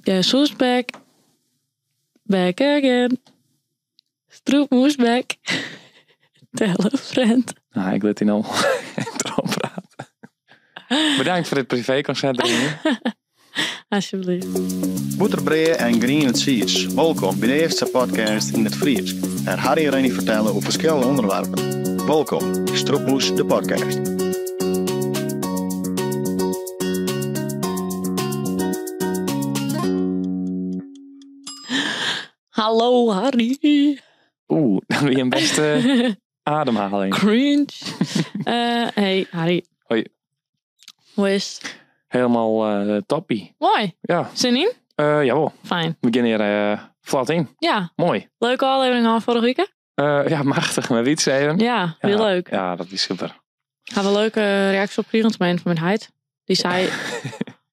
Guess who's back? Back again. Strûpmoes back. Tell a friend. Nou, ik lit dy no trochprate. Bedankt foar dit privékonsert, Riny. Alsjeblieft. Bûterbrea en griene tsiis. Wolkom by de earste podcast yn it Frysk, wêr Harry en Reny fertelle oer ferskillende ûnderwerpen. Wolkom by Strûpmoes de podcast. Hallo Harry. Oeh, dat wie in bêste ademhaling. Cringe. Eh, hey Harry. Hoi. Hoe is het? Helemaal eh, toppie. Mooi. Ja, Zin in? eh jawel. Fijn. We gean hjir eh, flot yn. Ja, Mooi. leuke aflevering al vorige week. Eh, ja, machtich. Met Wietse even. Ja, heel leuk. Ja, dat is super. Hebben we leuke reactie op gekregen van mijn heit. Die zei,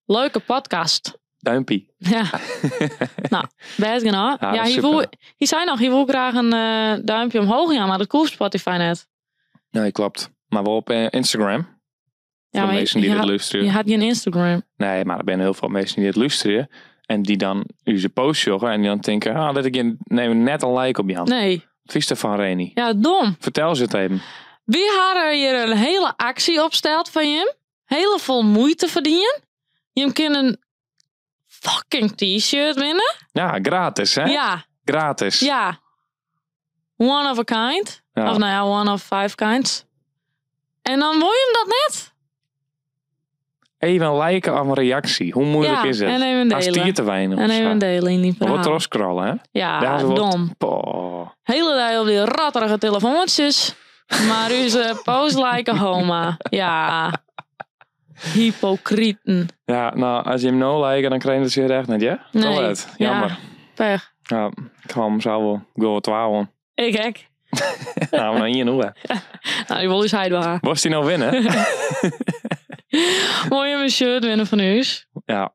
leuke podcast. Duimpie. Ja. nou, best genoeg. Ja, Ja, dat is hij, super. wil, hij zei nog, hij wil graag een eh, duimpje omhoog gaan, maar dat kost Spotify net. Nee, klopt. Maar wel op eh, Instagram. Ja, voor de maar mensen die je, dit had, luisteren. je had geen Instagram. Nee, maar er zijn heel veel mensen die dit luisteren. En die dan onze post joggen. En die dan denken, ah, laat ik je neem net een like op je hand. Nee. Wat is er van Reni? Ja, dom. Vertel ze het even. Wie hadden hier een hele actie opsteld van je? Hele vol moeite verdienen. Je kan een fucking t-shirt winnen. Ja, gratis hè? Ja, Gratis. ja. One of a kind. Ja. Of nou ja, one of five kinds. En dan wil je hem dat net. Even een liken of een reactie. Hoe moeilijk Ja, is het? en even Als delen. die te weinig. En of even zo. een delen in die Maar verhaal. Wat erop scrollen, hè? Ja, Daar is wat- dom. Poh. Hele dag op die ratterige telefoontjes. Maar u is eh, post like a homa. Ja. Hypocrieten. Ja, nou, als je hem nou liken, dan krijg je het zeer echt niet, ja? Nee. Toch het? Jammer. Ja, pech. Ja, ik kwam zo wel. Ik wil het Ik hek. Nou, maar hier hoe, hè. Nou, die wil dus hij wel. Was die nou winnen? Mooi mijn shirt winnen van u. ja.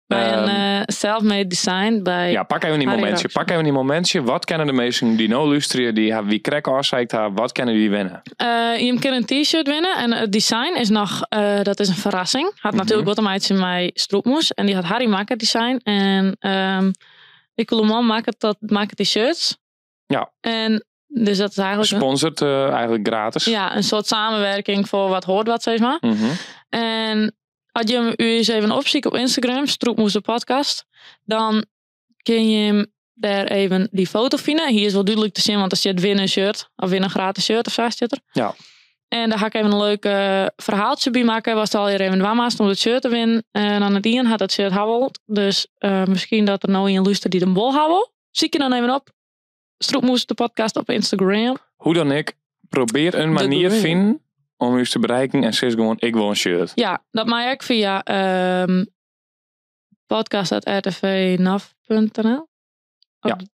Bij een Ehm, eh, self-made design bij... ja, pak even die Harry momentje. Roxen. Pak even die momentje. Wat kennen de mensen die nou luisteren, die hebben wie krek afzeikt hebben, wat kennen die winnen? Eh, je kan een t-shirt winnen en het design is nog, eh, dat is een verrassing. Had Mhm. natuurlijk wat een meidje mij stroepmoes en die had Harry maken het design. En ehm ik wil man maken dat maken die shirts. Ja. En dus dat is eigenlijk een, Sponsored, eh, eigenlijk gratis. ja, een soort samenwerking voor wat hoort wat, zeg maar. Mhm. En als je hem u eens even opzoekt op Instagram, Stroepmoes de podcast, dan kun je hem daar even die foto vinden. Hier is wel duidelijk te zien, want er zit winnen shirt. Of winnen gratis shirt of zo zit er. Ja. En daar ga ik even een leuk eh, verhaaltje bij maken. Was het al hier even wamma's om het shirt te winnen. En aan het ien had dat shirt haweld. Dus eh, misschien dat er nou een luister die de bol hawel. Zie ik je dan even op. Stroepmoes de podcast op Instagram. Hoe dan ik, probeer een manier green. vinden om u te bereiken en zeg gewoon, ik wil een shirt. Ja, dat maak ik via ehm podcast.rtvnaf.nl.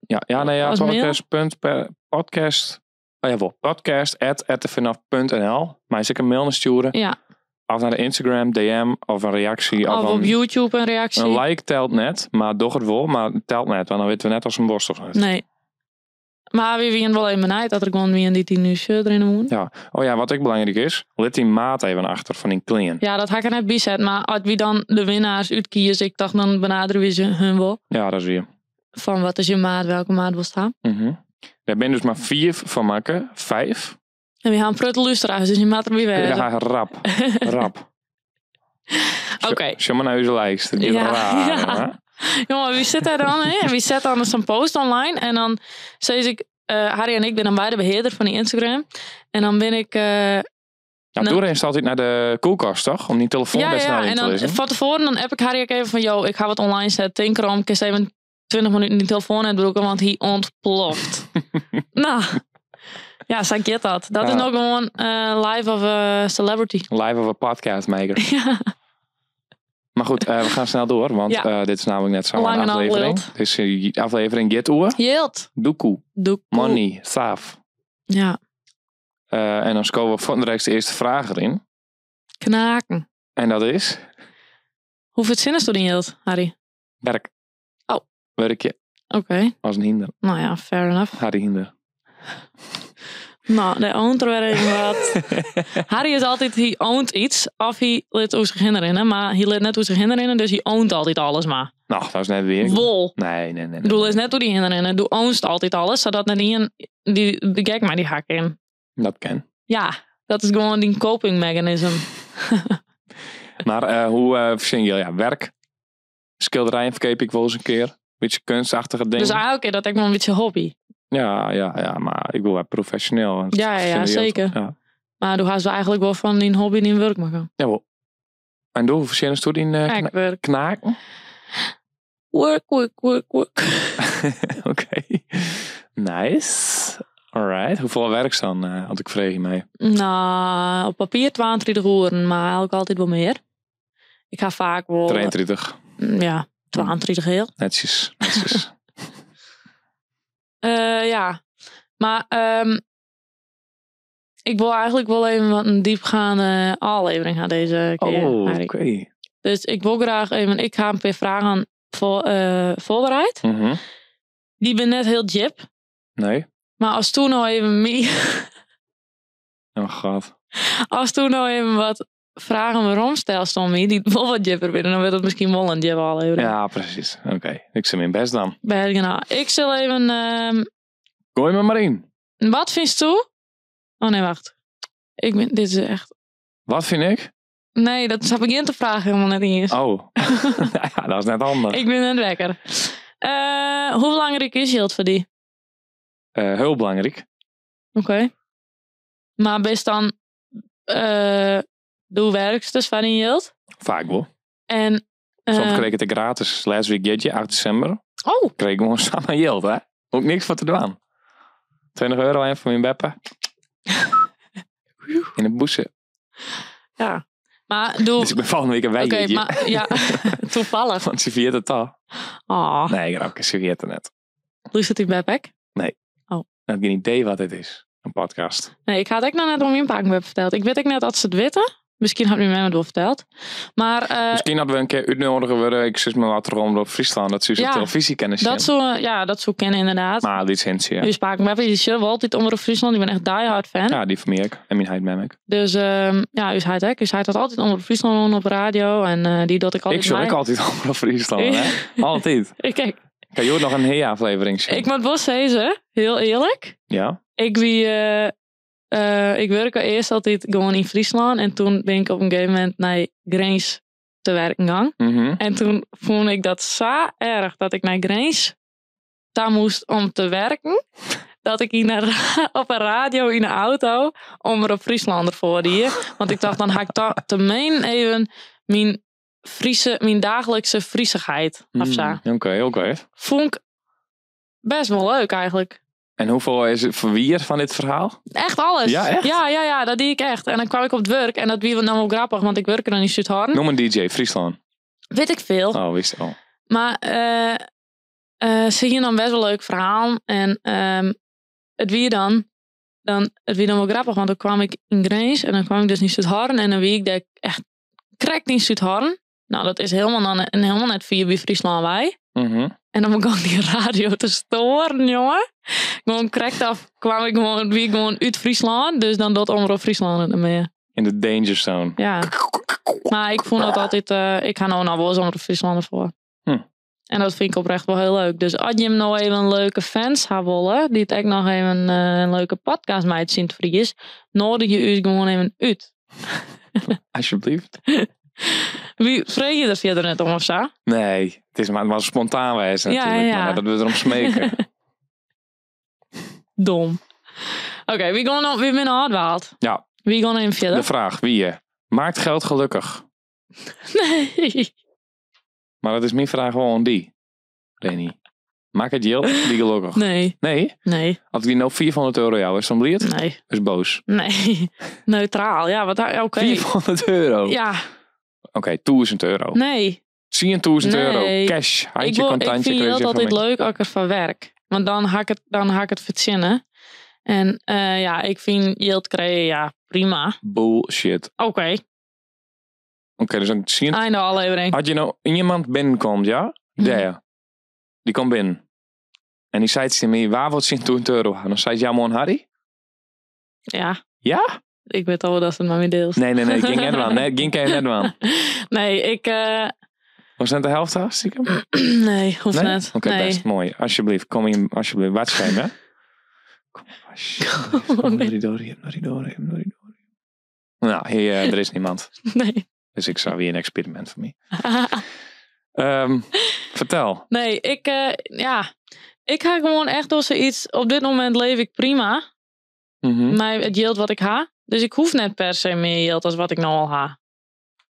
Ja, ja, nee, ja, Als mail? podcast. Punt, per, podcast. Oh ja, wel. Podcast at rtvnaf.nl. Maar als ik een mail naar sturen, Ja, of naar de Instagram, DM, of een reactie. Of, of op een, YouTube een reactie. een like telt net, maar doch het wel, maar het telt net, want dan weten we net als een borst of niet. Nee. Maar wie wien wel even benijd dat er gewoon wie die die nu shirt erin moet. Ja. Oh ja, wat ook belangrijk is, let die maat even achter van die klien. Ja, dat had ik er net bij zet. Maar als wie dan de winnaars uitkiezen, ik dacht dan benaderen we ze hun wel. Ja, dat zie je. Van wat is je maat, welke maat wil staan. Mhm. Daar ben dus maar vier van maken, vijf. En we gaan prutte luisteraars, dus je maat er weer wezen. Ja, rap. Rap. Oké. Zomaar maar naar uw lijst. Dat is Ja, raar, ja. jongen. Jongen, wie zit daar dan? Hè? En wie zet dan zo'n post online? En dan zei ik, eh, Harry en ik ben dan beide beheerder van die Instagram. En dan ben ik. eh, Ja, Nou. Doorheen staat altijd naar de koelkast, toch? Om die telefoon ja, best ja, snel in en te dan lezen. van tevoren dan app ik Harry ook even van, yo, ik ga wat online zetten. Denk erom, ik eens even 20 minuten die telefoon in het broeken, want hij ontploft. nou, ja, zo get dat. Dat Ja. is nog gewoon eh, live of a celebrity. Live of a podcast maker. Ja, Maar goed, eh, we gaan snel door, want Ja. eh, dit is namelijk net zo'n Lang en al aflevering. lult. Dit is eh, aflevering Get Oer, Jilt. Doekoe, Doekoe. Money, Saaf. Ja, Eh, en dan scoren we van de de eerste vraag erin. knaken. En dat is Hoeveel zin is er in Jilt, Harry? werk. Oh. Werkje Oké, als een hinder. nou ja, fair enough. Harry Hinder. Nou, daar oont er weer even wat. Harry is altijd, hij oont iets. Of hij laat hoe zich herinneren. Maar hij laat net hoe zich herinneren, dus hij oont altijd alles maar. Nou, dat is net wier. Wol. Nee, nee, nee. nee. Doe is net oer die hinne rennen. Doe ownst altyd alles, sadat net ien die de gek mei dy hak kin. Dat ken. Ja, dat is gewoan dyn coping mechanism. Maar hoe verzin je ja, werk? Schilderijen verkoop ik wel eens een keer. Beetje kunstachtige dingen. Dus eigenlijk is dat ek wel in bytsje hobby. Ja, ja, ja, maar ik wil wel professioneel. En Ja, ja, ja, vind je dat- zeker. Ja. Maar doe hast eigenlijk wel fan dyn hobby dyn wurk makke. Jawel. En doe verzin je in Ek wurk. knaken? Work, work, work, work. Oké. Nice. Alright. Hoeveel werk dan? Want ik vreeg je mij. Nou, op papier 32 oeren, maar eigenlijk altyd wol mear. Ik ha faak wol... 33. Ja, 32 hiel. Netjes. Netjes. Ja. Maar ik wil eigenlijk wel even wat een diepgaande aflevering gaan deze keer, Oh, Harry. oké. Dus ik wil graag even... Ik ga een paar vragen voorbereid. Die ben net heel jip. Nee. Maar als toen nou even mee, Oh god. als toen nou even wat vragen waarom stelst om mij, die wel wat jipper binnen, dan wordt het misschien wel een jip aflevering. Ja, precies. Oké. Ik zet mijn best dan. Bij, ik zal even... Gooi me maar in. wat vindt u? Oh nee, wacht. Ik ben, dit is echt... Wat vind ik? Nee, dat snap ik in te vragen helemaal net niet eens. Oh. ja, dat is net handig. Ik ben net wekker. Hoe belangrijk is geld voor die? Heel belangrijk. Oké. Maar best dan... Doe werkst dus van die geld? Vaak wel. En, Soms kreeg ik het gratis. Last week jeetje, 8 december. Oh. Kreeg ik gewoon samen geld, hè? Ook niks voor te doen. 20 euro en voor mijn beppe. In de boezem. Ja. Maar doe... Dus ik ben volgende week een Oké, wijntje. maar ja, toevallig. Want ze viert het al. Oh. Nee, grapje, ze viert het net. Luistert die Beppek? Nee. Oh. Ik heb geen idee wat dit is. Een podcast. Nee, ik had ook nog net om mijn paak verteld. Ik weet ook net dat ze het weten. Misschien had mijn mama het wel verteld. Maar, Misschien hadden we een keer uitnodigen worden. Ik zit me wat rond op Friesland. Dat ze op Ja, televisie kennen. Dat zou, ja, dat zou kennen inderdaad. Maar die is hintje, ja. Dus paak me die zullen wel altijd Omroep Friesland. Ik ben echt diehard fan. Ja, die van mij ook. En mijn heid met mij. Dus ja, u zei het ook. U zei dat altijd Omroep Friesland op radio. En die dat ik altijd Ik zoek mij. ook altijd Omroep Friesland, hè? Altijd. Ik, kijk, Kan je ook nog een HEA-aflevering zien? ik moet wel zeggen, heel eerlijk. Ja? Ik, wie, ik werkte eerst altijd gewoon in Friesland. En toen ben ik op een gegeven moment naar Grins te werken gegaan. En toen vond ik dat zo erg dat ik naar Grins daar moest om te werken. Dat ik in een op een radio in de auto Omroep Friesland ervoor die. Want ik dacht, dan ga ik te meen even mijn, Friese, mijn dagelijkse Friesigheid of zo. Oké, oké. Vond ik best wel leuk eigenlijk. En hoeveel is het verwier van dit verhaal? Echt alles. Ja, echt? Ja, ja, ja, dat deed ik echt. En dan kwam ik op het werk en dat wie dan wel grappig, want ik werkte dan in Zuidhorn. Noem een DJ, Friesland. Weet ik veel. Oh, wist al. Maar ze hier dan best wel leuk verhaal. En het wie dan, dan, het wie dan wel grappig, want dan kwam ik in Grins en dan kwam ik dus in Zuidhorn en dan wie ik daar echt krekt in Zuidhorn. Nou, dat is helemaal, dan, en helemaal net via bij Friesland wij. En dan begon die radio te storen, jongen. Gewoon krekt af kwam ik gewoon, wie ik gewoon uit Friesland. Dus dan dat Omroep Friesland het meer. In de danger zone. Ja. Maar ik vond dat altijd... ik ga nou nou wel eens Omroep Friesland ervoor. En dat vind ik oprecht wel heel leuk. Dus als je hem nou even een leuke fans had willen, die het ook nog even een leuke podcast met zien te Fries, nodig je u gewoon even uit. Alsjeblieft. Wie vreeg je er verder net om of zo? Nee, het is maar, het was spontaan wijze Ja, natuurlijk. ja. Maar dat we erom smeken. Dom. Oké, wie gaan nog, wie ben afdwaald? Ja. Wie gaan even verder? De vraag, wie je? Maakt geld gelukkig? Nee. Maar dat is mijn vraag wel aan die. Reni. Maak het geld die gelukkig? Nee. Nee? Nee. Als ik die nou 400 euro jou is, dan bliert? Nee. Is boos. Nee. Neutraal. Ja, wat oké. 400 euro? Ja. Oké, 1000 euro. Nee. Zie je 1000 Nee. euro? Cash. Handje, Ik contantje. vind krijg geld je van altijd mij. leuk als ik ervan werk. Want dan ga ik het, dan ga ik het verzinnen. En ja, ik vind geld krijgen, ja, prima. Bullshit. Oké. Oké, dus dan zie je... Einde aflevering. Als je nou iemand binnenkomt, ja? Daar. Die komt binnen. En die zei tegen mij, waar wordt 1000 euro? En dan zei ze, ja, man, Harry. Ja. Ja? Ik weet al wel dat ze het maar mee deelt. Nee, nee, nee. Ging net aan. Nee, ging geen net aan. Nee, ik... Was net de helft ha, stiekem? Nee, hoecht Nee? net. Oké, nee. best. Mooi. Alsjeblieft, kom in, alsjeblieft. Wat schijn, hè? Kom op, alsjeblieft. Oh, nee. Kom, Nou, hier, er is niemand. Nee. Dus ik zou weer een experiment voor mij. Vertel. Nee, ik, ja. Ik ga gewoon echt door zoiets. Op dit moment leef ik prima. Met het geld wat ik ha. Dus ik hoef net per se meer geld als wat ik nou al ha.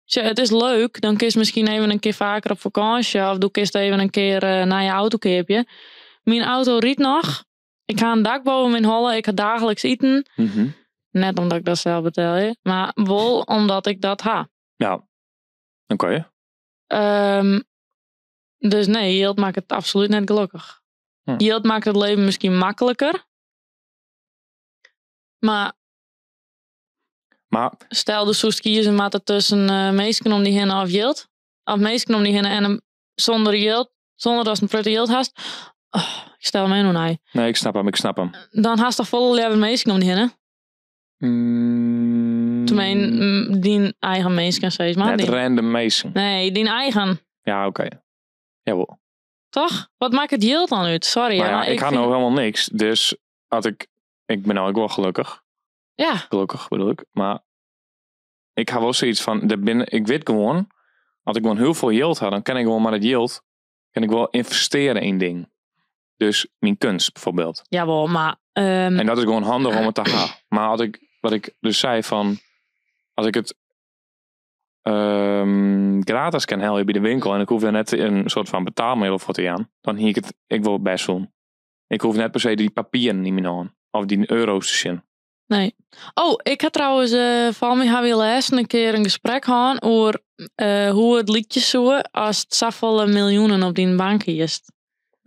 Tja, het is leuk. Dan kun je misschien even een keer vaker op vakantie. Of doe ik even een keer naar je auto keerpje. Mijn auto riet nog. Ik ga een dak boven mijn holle. Ik ga dagelijks eten. Net omdat ik dat zelf betaal. hè. Maar wel omdat ik dat ha. Ja. Oké. Dus nee, geld maakt het absoluut net gelukkig. Geld maakt het leven misschien makkelijker. Maar Maar stel de soest kiezen maar er tussen meesken om die hinnen of geld. Of meesken om die hinnen en een, zonder geld. Zonder dat ze een prutte geld hast. Oh, ik stel mij nou naar. Nee, ik snap hem, ik snap hem. Dan hast toch volle leven meesken om die hinnen. Tenminste, die eigen meesken, zeg maar. Net Die- random meesken. Nee, die eigen. Ja, oké. Jawel. Toch? Wat maakt het geld dan uit? Sorry. Maar hè, ja, maar ik ik had vind nou helemaal niks. Dus had ik... Ik ben nou ook wel gelukkig. Ja. Gelukkig bedoel ik. Maar ik had wel zoiets van... De binnen, ik weet gewoon... Als ik gewoon heel veel geld had, dan kan ik gewoon maar het geld... Kan ik wel investeren in ding. Dus mijn kunst bijvoorbeeld. Jawel, maar... En dat is gewoon handig om het te gaan. Maar als ik, wat ik dus zei van... Als ik het gratis kan halen bij de winkel... en ik hoef daar net een soort van betaalmiddel voor te gaan... dan hier ik het ik wil best doen. Ik hoef net per se die papieren niet meer aan. Of die euro's te zien. Nee. Oh, ik had trouwens van mij hebben we laatst een keer een gesprek gehad over hoe het liedje zo als het zoveel miljoenen op die bank is.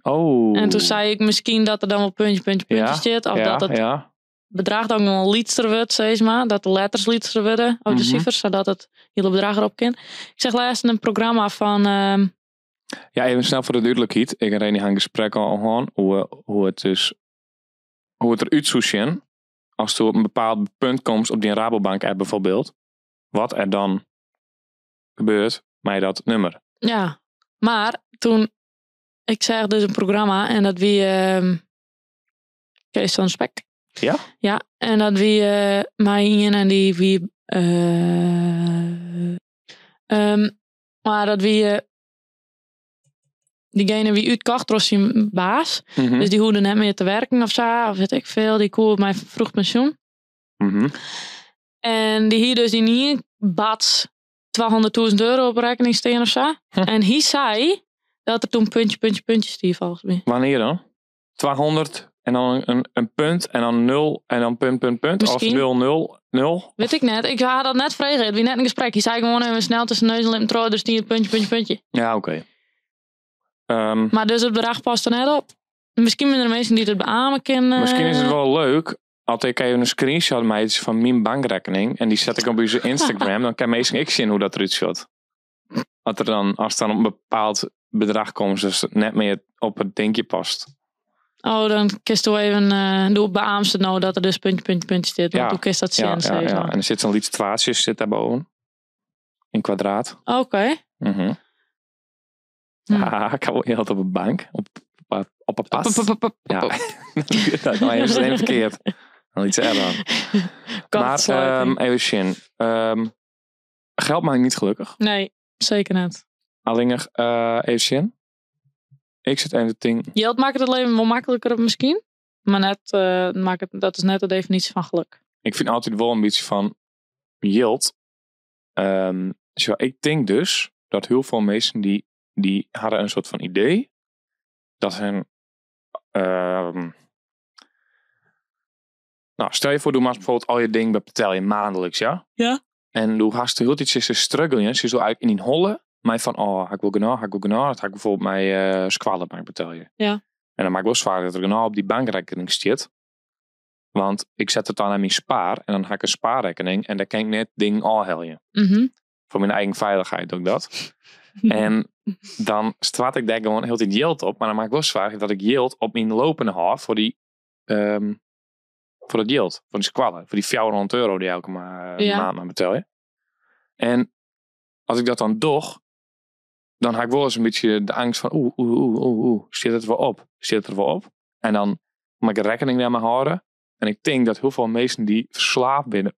Oh. En toen zei ik misschien dat er dan wel puntje, puntje, puntje zit. Of dat het bedrag dan gewoon lietster wordt, zeg maar. Dat de letters lietster worden, of de cijfers, zodat het hele bedrag erop kan. Ik zeg laatst een programma van... Ja, even snel voor de duidelijkheid. Ik en Reni gaan een gesprek al gehad hoe het dus, hoe het eruit zou zien als je op een bepaald punt komt op die Rabobank app bijvoorbeeld. Wat er dan gebeurt met dat nummer. Ja, maar toen... Ik zeg dus een programma en dat wie Kees van Spek. Ja? Ja, en dat wie mij in en die wie... maar dat wie... diegene wie uitkocht was zijn baas. Dus die hoefde net meer te werken of zo. Of weet ik veel. Die koe op mijn vroeg pensioen. En die hier dus in hier bats 200.000 euro op rekening staan of zo. En hij zei dat er toen puntje, puntje, puntje stier volgens mij. Wanneer dan? 200 en dan een punt en dan 0 en dan punt, punt, punt. Of Misschien. 0, 0, 0. Weet ik net. Ik had dat net vregen. Het was net een gesprek. Hij zei gewoon even snel tussen neus en lippen trouw. Dus die puntje, puntje, puntje. Ja, oké. Maar dus het bedrag past er net op. Misschien zijn er mensen die het beamen kunnen. Misschien is het wel leuk als ik even een screenshot maak van mijn bankrekening en die zet ik op onze Instagram, dan kan meestal ik zien hoe dat eruit ziet. Als er dan, als het dan op een bepaald bedrag komt, dus het net meer op het dingje past. Oh, dan kist du even, doe beaamst het nou dat er dus puntje, puntje, puntje zit. Want hoe kist dat zien, zeg maar. En er zit zo'n liet twaalfje zit daarboven. In kwadraat. Oké. Ja, ik hou heel op een bank. Op een pas. Pop, pop, pop, pop, Ja. pop. Dat nou even het verkeerd. Dan iets erger dan. Maar Kortsluiting. even zien. Geld maakt niet gelukkig. Nee, zeker niet. Alleen nog even zien. Ik zit even te denken. Geld maakt het leven wel makkelijker misschien. Maar net, maakt het, dat is net de definitie van geluk. Ik vind altijd wel een beetje van yield. Zo, ik denk dus dat heel veel mensen die hadden een soort van idee dat hun. Nou, stel je voor, doe maar bijvoorbeeld al je dingen betaal je maandelijks, ja? Ja. En doe haast heel iets is te struggelen. Ze zo eigenlijk in die holle. Maar van, oh, ik wil genoeg, ik wil genoeg. Dat ga ik bijvoorbeeld mijn squallen maar betaal je. En dan maak ik wel zwaar dat er genoeg op die bankrekening zit. Want ik zet het dan aan mijn spaar. En dan ga ik een spaarrekening. En daar kan ik net ding al heljen. Voor mijn eigen veiligheid doe ik dat. En dan straat ik daar gewoon heel die yield op. Maar dan maak ik wel zwaar dat ik yield op mijn lopende hou voor die voor dat yield. Voor die squallen. Voor die 400 euro die elke maand maar betaal je. En als ik dat dan doe, Dan ha ik wol ris in bytsje de eangst fan oeh, oeh, oeh, oeh, oeh, stiet it wol op? Stiet it der wol op? En dan moat ik rekkening dêrmei hâlde. En ik tink dat hiel folle minsken dy't ferslaafd binne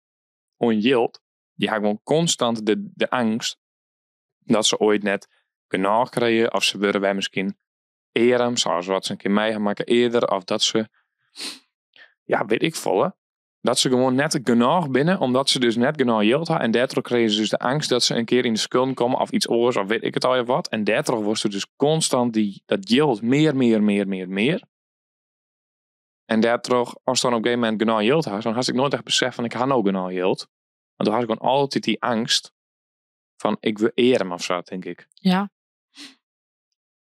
oan jild, dy ha gewoan konstant de eangst dat se oait net genôch krije of se wurde wer miskien earm, sa as wat se in kear mei ha makke earder, of dat se, ja, wit ik folle, dat se gewoan net genôch binne, omdat se dus net genôch jild ha en dêrtroch krije se dus de eangst dat se in kear yn de skulden komme of iets oars of wit ik it allegear wat en dêrtroch wolst dus konstant dat jild mear, mear, mear, mear, mear. En dêrtroch, ast dan op in gegeven momint genôch jild hast, dan hast ek noait echt besef fan ik ha no genôch jild. Want dan hast gewoan altyd dy eangst fan ik wurd earm of sa, tink ik. Ja.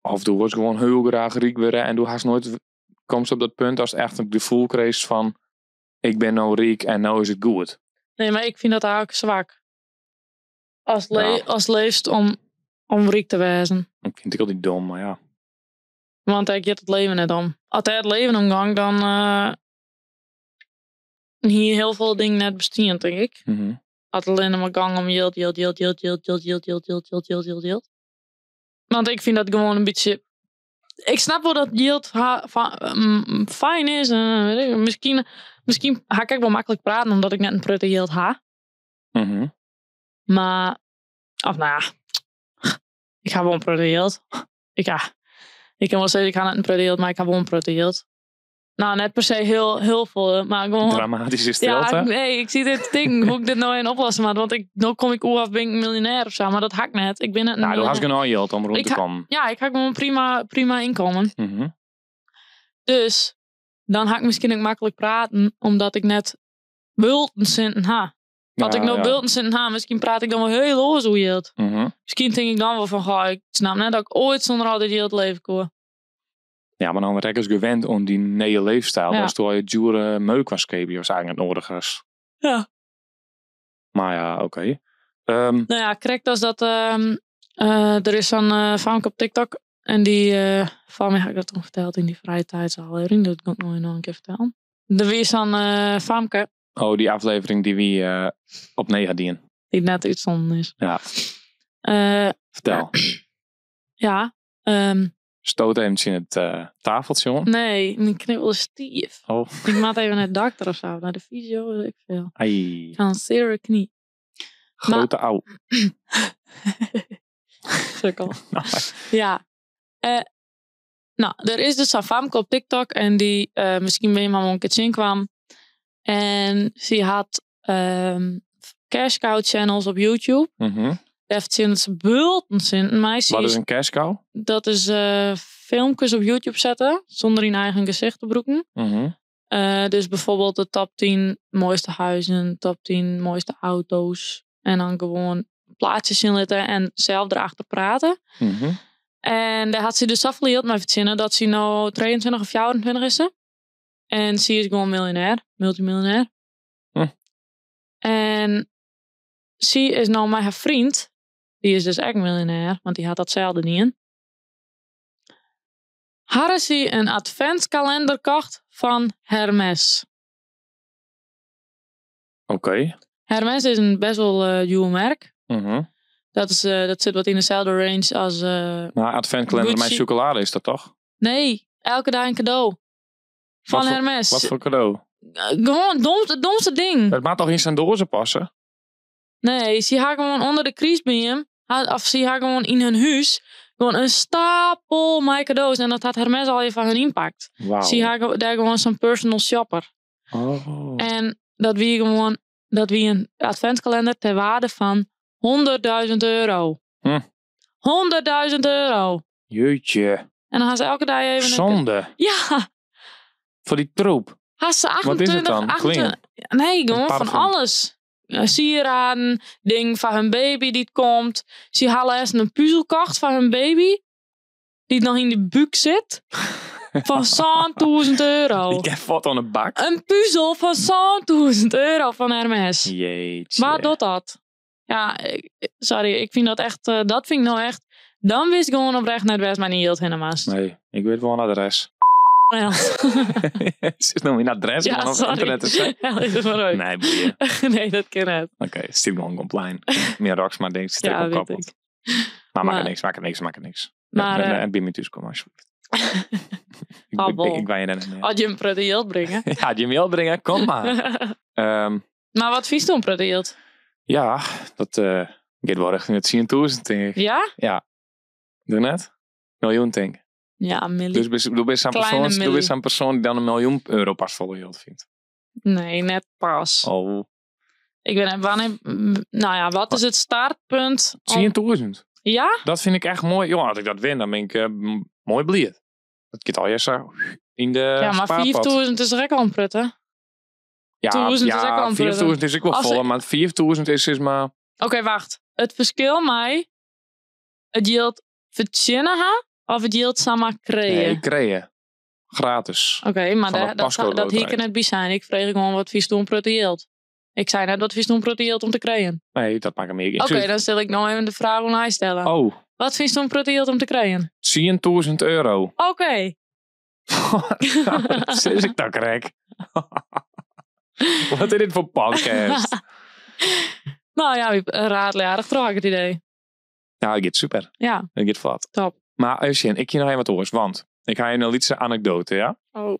Of do wolst gewoan hiel graach ryk wurde en do hast noait, komst op dat punt ast echt it gefoel krijst fan ik bin no ryk en no is it goed. Nee, mar ik fyn dat eigentlik swak. As, le Ja. as leefst om ryk te wêzen. Ik fyn it ek altyd dom, mar ja. Want dêr giet it leven net om. As dêr it leven om gong, dan hie hiel folle dingen net bestien, tink ik. As it allinne mar gong om jild, jild, jild, jild, jild, jild, jild, jild, jild, jild, jild, jild, jild. Want ik fyn dat gewoan in bytsje. Ik snap wol dat jild fijn is. En weet ik, miskien ha ik ek wol maklik praten omdat ik net in protte jild ha. Mar, of no ja, ik ha wol in protte jild. Ik, ja, ik kin wol sizze, ik ha net in protte jild, mar ik ha wol in protte jild. No, net per se hiel, hiel folle, mar gewoan... Dramatyske stilte. Ja, nee, ik siet even te tinken hoe ik dit no even oplosse moat. Want ik, no kom ik oer of bin ik miljonêr of sa, mar dat ha ik net. Ik bin net in Nou, do hast miljonêr. genôch jild om rûn Ik te ha- kommen. Ja, ik ha gewoan prima ynkommen. Dus dan ha ik miskien ek maklik praten, omdat ik net bulten sinten ha. As ik no bulten sinten ha, miskien praat ik dan wol hiel oars oer jild. Miskien tink ik dan wol fan, goh, ik snap net dat ik oait sûnder al dit jild leve koe. Ja, mar dan rekkest gewend oan dyn nije leefstyl. Datsto al je djoere meuk kan skepen, wat eigentlik net noadich is. Mar ja, oké. No ja, krekt as dat der is sa'n famke op TikTok en dy fan my ha ik dat toen ferteld yn dy frije tijdsaflevering, dat kan ik noch in kear fertellen. Der wie sa'n famke. Oh, dy aflevering dy't wy op nea dien. Dy't net útstûn is. Ja. Fertel. Ja. Stoot even tsjin it tafeltsje oan. Nee, myn knibbel is stiif. Oh. Ik moat even nei de dokter of sa, nei de fysio, weet ik veel. Ai. Ik ha in seare knie. Grote au. Sukkel. Nou. Ja. No, der is dus sa'n famke op TikTok en dy, miskien bin je har wol in kear tsjinkwam. En sy hat cash cow channels op YouTube. Dêr fertsjinnet se bulten sinten mei. Sy Wat is is in cash cow? Dat is filmkes op YouTube sette, sûnder dyn eigen gesicht te brûken. Dus bijvoorbeeld de top 10 mooiste huizen, top 10 mooiste auto's. En dan gewoan plaatsjes sjen litte en sels derachter prate. En dêr hat sy dus safolle jild mei fertsjinne dat sy no 23 of 24 is se. En sy is gewoan miljonêr, multimiljonêr. En sy is no mei har freon, dy is dus ek miljonêr, want dy hat datselde dien. Harre sy in adventskalender kocht fan Hermes. Hermes is in best wol djoer merk. Dat sit wat yn deselde range as Maar adventkalender mei Gucci. chocolade is dat toch? Nee, elke dei in kado. Fan Wat Hermes. foar kado? Gewoan het domste ding. Dat moat toch yn sa'n doaze passe? Nee, sy ha gewoan ûnder de krystbeam, ha, of sy ha gewoan yn hun hús, gewoan in stapel mei kado's. En dat hat Hermes al even fan hun ynpakt. Wauw. Sy ha dêr gewoan sa'n personal shopper. En dat wie gewoan, dat wie in adventskalender ter waarde fan 100.000 euro. 100.000 euro. Jeetje. En dan ha se elke dei even een Zonde. Ja. Foar dy troep. Ha se Wat is it dan? 28, Klean? Nee, Een gewoan fan parfum. alles. Sieraden, ding fan hun baby dy't komt. Sy ha lêsten in puzzel kocht fan hun baby. Dy't noch yn de búk sit. Fan 100.000 euro. Ik heb wat oan de bak. In puzzel fan 100.000 euro fan Hermes. Jeetje. Wa docht dat? Ja, sorry, ik fyn dat echt, dat fyn ik no echt. Dan wist ik gewoan oprecht net wêr't myn jild hinne moast. Nee, ik wit wol in adres. Ja. Het is nog een adres, Ja, maar op sorry. internet is het. Ja, is het maar ook. Nee, boeien. Nee, dat kan net. Oké, het zit gewoon online. Meer rocks, maar denk ik, zit Ja, ook weet koppeld. ik. Maar maak Maar- het niks, maak het niks, maak het niks. Maar, En, en bij me thuis komen alsjeblieft. Ik, Ah, ik, bol. ik, ik wij je net meer. Als je een prutte yield brengen. Ja, die mail brengen, kom maar. Maar wat vies toen prutte yield? Ja, dat gaat wel richting het 10.000, denk ik. Ja? Doe net? Miljoen, denk ik. Ja, millie. Dus du bist zo'n Kleine persoon, du millie. bist zo'n persoon die dan €1 miljoen pas volle geld vindt. Nee, net pas. Oh, Ik ben wanneer, nou ja, wat is het startpunt? om- 10.000. Ja? Dat vind ik echt mooi. Jongen, als ik dat win, dan ben ik mooi blij. Dat gaat al je zo in de Ja, maar spaarpot. 4000 is er ook al een prutte. Ja, 1000 is ook al ja een 4000 is ik wel Als volle, ik- maar 4000 is maar... Oké, wacht. Het verschil mij het yield verzinnen ha of het yield samen creëren? Nee, creëren. Gratis. Oké, maar Van daar- de dat, pascode dat hier loterij. kan het bij zijn. Ik vreeg gewoon wat vies doen prutte yield. Ik zei net wat vies doen prutte yield om te creëren. Nee, dat maakt meer Oké, dan stel ik nog even de vraag aan hij stellen. Oh, Wat vies doen prutte yield om te creëren? €10.000. Oké. Dat is ik dan krek. Wat is dit voor podcast? Nou ja, raadlarig trouw ik het idee. Ja, het gaat super. Ja, Het gaat vlot. Top. Maar even, ik hier nog even wat oors, want ik ga je een lietse anekdote, ja? Oh.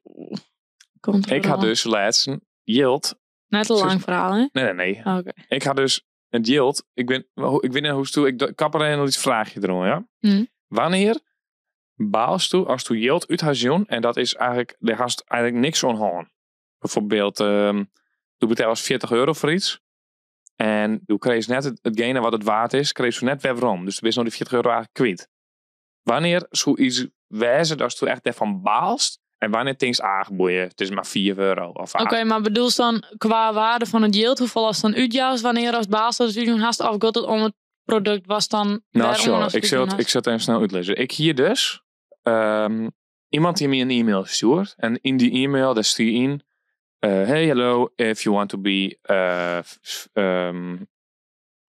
Komt er Ik had wel. dus laatst een yield. Net een lang verhaal, hè? Nee, nee, nee. Oké. Ik had dus het yield. Ik weet niet hoe het toe. Ik kap er een iets vraagje erom, ja? Wanneer baalst u als u yield uit haar zoen en dat is eigenlijk, daar hast eigenlijk niks aan hand. Bijvoorbeeld, du betaalt €40 voor iets. En du kreeg net hetgene wat het waard is, kreeg je net weer waarom. Dus du bent nog die €40 eigenlijk kwijt. Wanneer zoiets wijzen dat du echt daarvan baalst en wanneer denkst, ah, boeien, het is maar €4 of Oké, maar bedoel je dan qua waarde van het yield, hoeveel als dan uitjaast, wanneer als baas dat het uitjoen haast, of gaat het om het product was dan Nou, waarom sure. als het Ik zal het, uitjoen ik zal het even snel uitlezen. Ik hier dus iemand die me een e-mail stuurt. En in die e-mail, daar stuur je in. Hey, hello, if you want to be...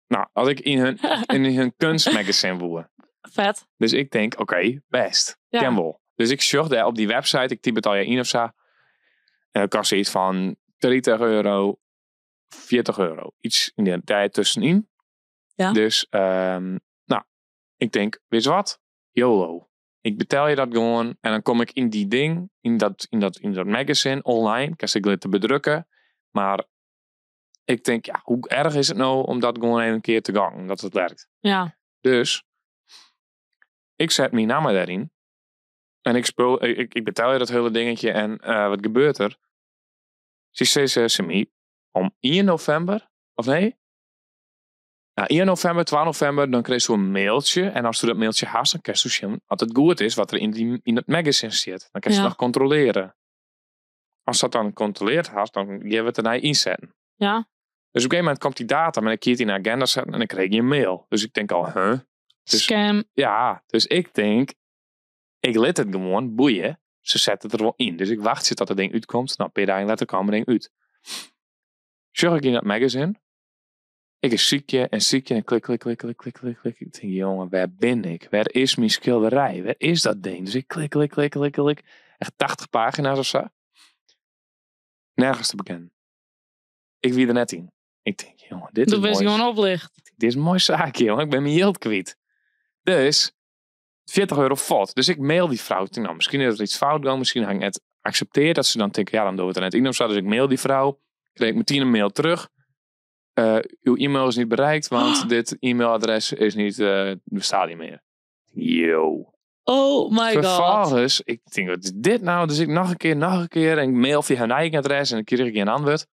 nou, als ik in hun kunstmagazine woe. haast? Vet. Dus ik denk, oké, best. Ja. Ken wel. Dus ik zocht daar op die website, ik typ het al in of zo. En dat kost iets van €30, €40. Iets in de tijd tussenin. Ja. Dus, nou, ik denk, weet je wat? YOLO. Ik betaal je dat gewoon en dan kom ik in die ding, in dat magazine online. Kan ik te bedrukken. Maar ik denk, ja, hoe erg is het nou om dat gewoon even een keer te gaan, dat het werkt. Ja. Dus ik zet mijn naam daarin. En ik, spul, ik betaal je dat hele dingetje. En wat gebeurt er? Ze zei ze me om 1 november, of nee? Nou, 1 november, 12 november, dan krijg je een mailtje. En als je dat mailtje haast, dan krijg je zien wat het goed is, wat er in dat magazine zit. Dan kun je het nog controleren. Als dat dan controleerd had, dan gaan we het ernaar inzetten. Ja. Dus op een gegeven moment komt die datum en ik keer het in de agenda zetten en dan kreeg je een mail. Dus ik denk al, huh? Dus- Scam. Ja, dus ik denk, ik let het gewoon, boeien. Ze zetten het er wel in. Dus ik wacht tot dat ding uitkomt. Nou, een paar dagen later kwam het ding uit. Zorg ik in dat magazine. Ik is ziekje en ziekje en klik, klik, klik, klik, klik, klik, klik. Ik denk, jongen, waar ben ik? Waar is mijn schilderij? Waar is dat ding? Dus ik klik, klik, klik, klik, klik. Echt 80 pagina's of zo. Nergens te bekennen. Ik wie er net in. Ik denk, jongen, dit Du is bist mooi. gewoon oplicht. Dit is een mooi zaakje, jongen. Ik ben mijn geld kwijt. Dus, €40 fot. Dus ik mail die vrouw. Ik denk, nou, misschien is er iets fout gegaan. Misschien had ik net accepteerd dat ze dan denken, ja, dan doen we het er net in of zo. Dus ik mail die vrouw. Kreeg ik meteen een mail terug. Uw e-mail is niet bereikt, want dit e-mailadres is niet, bestaat niet meer. Yo. Oh my god. Vervolgens, ik denk, wat is dit nou? Dus ik nog een keer, nog een keer. En ik mail via hun eigen adres en dan kreeg ik geen antwoord.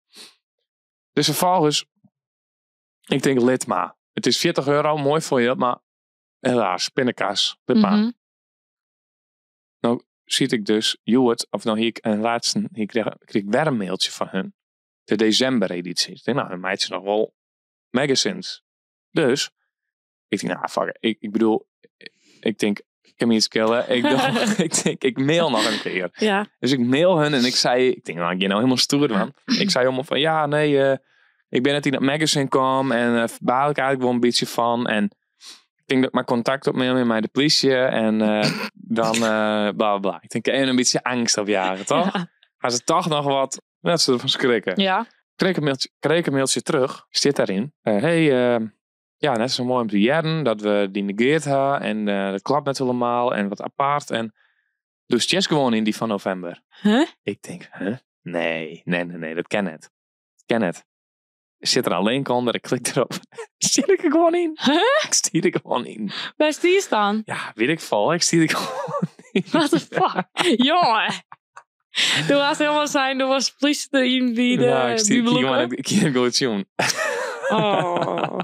Dus vervolgens, ik denk, lid maar. Het is €40, mooi voor je, maar helaas, pindakaas, lid maar. Ziet ik dus, Joert, of nou hier, en laatste, hier kreeg ik weer een mailtje van hun. De december-editie. Ik denk, nou, hun meidje nog wel magazines. Dus, ik denk, nou, fuck it. Ik bedoel, ik denk, ik kan me niet killen. Ik, ik denk, ik mail nog een keer. Ja. Dus ik mail hun en ik zei, ik denk, nou, ik ben nou helemaal stoer, man. Ik zei helemaal van, ja, nee, ik ben net in dat magazine kwam en baal ik eigenlijk wel een beetje van. En ik denk dat ik maar contact opneem met de politie en dan bla, bla, bla. Ik denk, even een beetje angst opjagen, toch? Ja. Gaan ze toch nog wat, net ze ervan schrikken. Ja. Kreeg een mailtje, kreeg een mailtje terug, zit daarin. Hey, Ja, net zo mooi om te jaren dat we die negeerd hebben en dat klopt net helemaal en wat apart. En dus het is gewoon in die van november. Huh? Ik denk, huh? Nee, nee, nee, nee, dat ken het. Ken het. Zit er een link onder, ik klik erop. Zit ik er gewoon in? Huh? Ik stier er gewoon in. Waar is die staan? Ja, weet ik veel. Ik stier er gewoon in. What the fuck? Jongen. Toen was helemaal zijn, toen was politie erin bij de Ja, ik stier ik bij gewoon ik hier gewoon zien. Oh.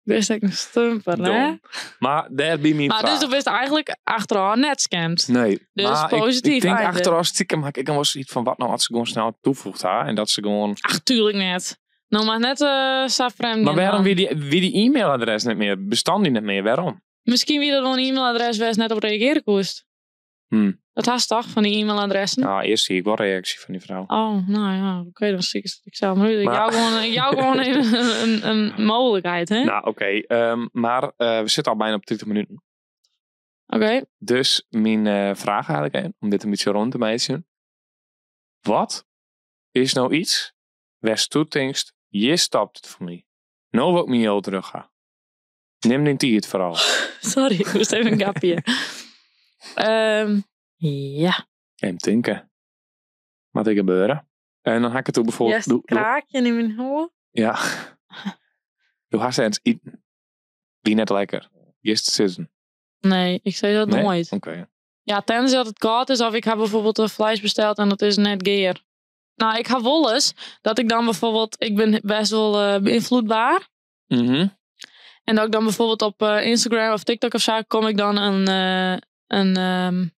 Best ik een stumper, hè? Dom. Maar daar bij mijn Maar vraag. dus du bist eigenlijk achteraf net scammed. Nee. Dus maar ik- positief Ik, denk einde. achteraf stiekem, maar ik dan was iets van wat nou als ze gewoon snel toevoegt haar en dat ze gewoon. Ach, tuurlijk net. Nou, maar net uh, Maar waarom wie die, wie die e-mailadres niet meer? Bestaan die niet meer? Waarom? Misschien wie dat wel een e-mailadres was net op reageren koest. Dat has toch, van die e-mailadressen? Nou, eerst zie ik wel reactie van die vrouw. Oh, nou ja, oké, dan zie ik het. Ik zou maar ik Maar- jou gewoon, ik jou gewoon even een, een mogelijkheid, hè? Nou, oké. maar we zitten al bijna op 20 minuten. Oké, Dus mijn vraag eigenlijk, hè, om dit een beetje rond te maken. Wat is nou iets waar toetingst, je stapt het voor mij. Nou wil ik mijn geld terug gaan. Neem die tijd vooral. sorry, ik moest even een grapje. Ja. Even denken. Wat er gebeuren. En dan ga ik het ook bijvoorbeeld... Yes, kraakje in mijn hoor. Ja. Doe haar eens eten. Wie net lekker. Gisteren zitten. Nee, ik zei dat Nee? nooit. Oké. Ja, tenzij dat het koud is of ik heb bijvoorbeeld een vlees besteld en dat is net geer. Nou, ik heb wel eens dat ik dan bijvoorbeeld, ik ben best wel beïnvloedbaar. En dat ik dan bijvoorbeeld op Instagram of TikTok of zo, kom ik dan een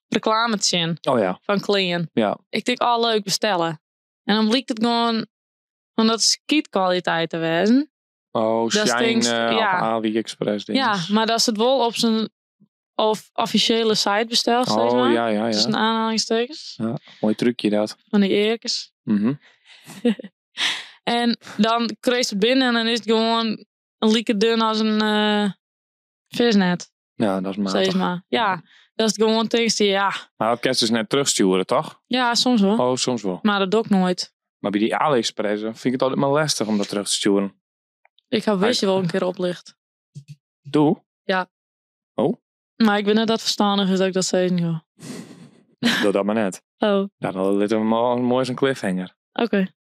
reclame te zien Oh ja. van Clean. Ja. Ik denk, oh leuk, bestellen. En dan blijkt het gewoon van dat skietkwaliteit te wezen. Oh, Dat Shine stinkt, ja. of AliExpress ding. Ja, maar dat is het wel op zijn of officiële site besteld, zeg Oh maar. ja, ja, ja. Tussen aanhalingstekens. Mooi trucje dat. Van die eerkes. En dan kreeg ze het binnen en dan is het gewoon een lieke dun als een visnet, Ja, dat is matig. zeg maar. Ja, dat is het gewoon tegen die, ja. Maar dat kan ze dus net terugsturen, toch? Ja, soms wel. Oh, soms wel. Maar dat doe ik nooit. Maar bij die AliExpress vind ik het altijd maar lastig om dat terug te sturen. Ik heb wist je wel een keer oplicht. Doe. Maar ik ben net dat verstandig is dat ik dat zei. Joh. Doe dat maar net. Oh, Ja, dan ligt hem mooi zo'n cliffhanger. oké.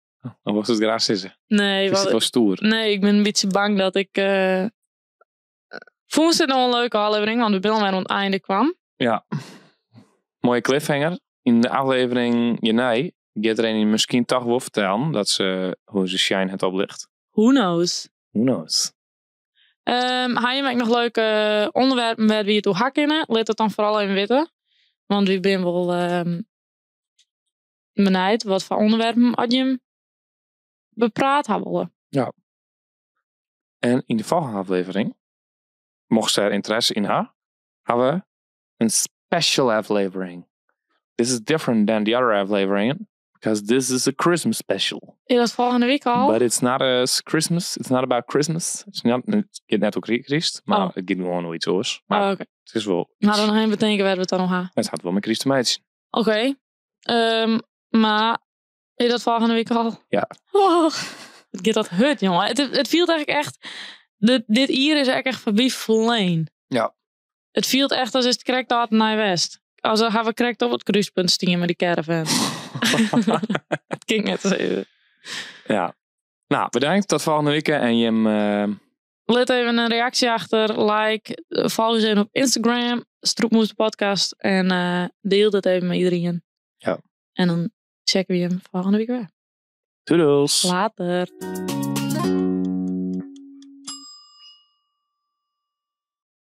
Dan was het graag zitten. Nee, Is het wat, wel stoer. nee, ik ben een beetje bang dat ik... Vond ze het nog een leuke aflevering, want we zijn alweer aan het einde kwam. Ja. Mooie cliffhanger. In de aflevering hierna gaat er een misschien toch wel vertellen dat ze, hoe ze Shine het oplicht. Who knows? Who knows? Ga je ook nog leuke onderwerpen waar we je toe hakken? Laat dat dan vooral even weten. Want ik ben wel benieuwd wat voor onderwerpen had je hem bepraat hebben willen. En in de volgende aflevering, mocht ze er interesse in hebben, hebben we een special aflevering. This is different than the other aflevering, because this is a Christmas special. Is dat volgende week al? But it's not a Christmas, it's not about Christmas. It's not, het gaat net ook Christ, maar Oh. het gaat gewoon om iets anders. Maar Oh, oké. het is wel Nou, iets. dan gaan we bedenken waar we het dan nog gaan. Het gaat wel met Christ te maken. Oké. Maar is dat volgende week al? Ja. Oh, het gaat dat hut, jongen. Het viel eigenlijk echt... Dit hier is eigenlijk echt voorbij vleen. Ja. Het viel echt als is het correct uit naar West. Als dan gaan we correct op het kruispunt staan met die caravan. Het ging net eens even. Ja. Nou, bedankt. Tot volgende week. En Jim, Laat even een reactie achter. Like. Volg ons even op Instagram. Stroepmoes de podcast. En deel dat even met iedereen. Ja. En dan checken we hem volgende week weer. toedels. Later.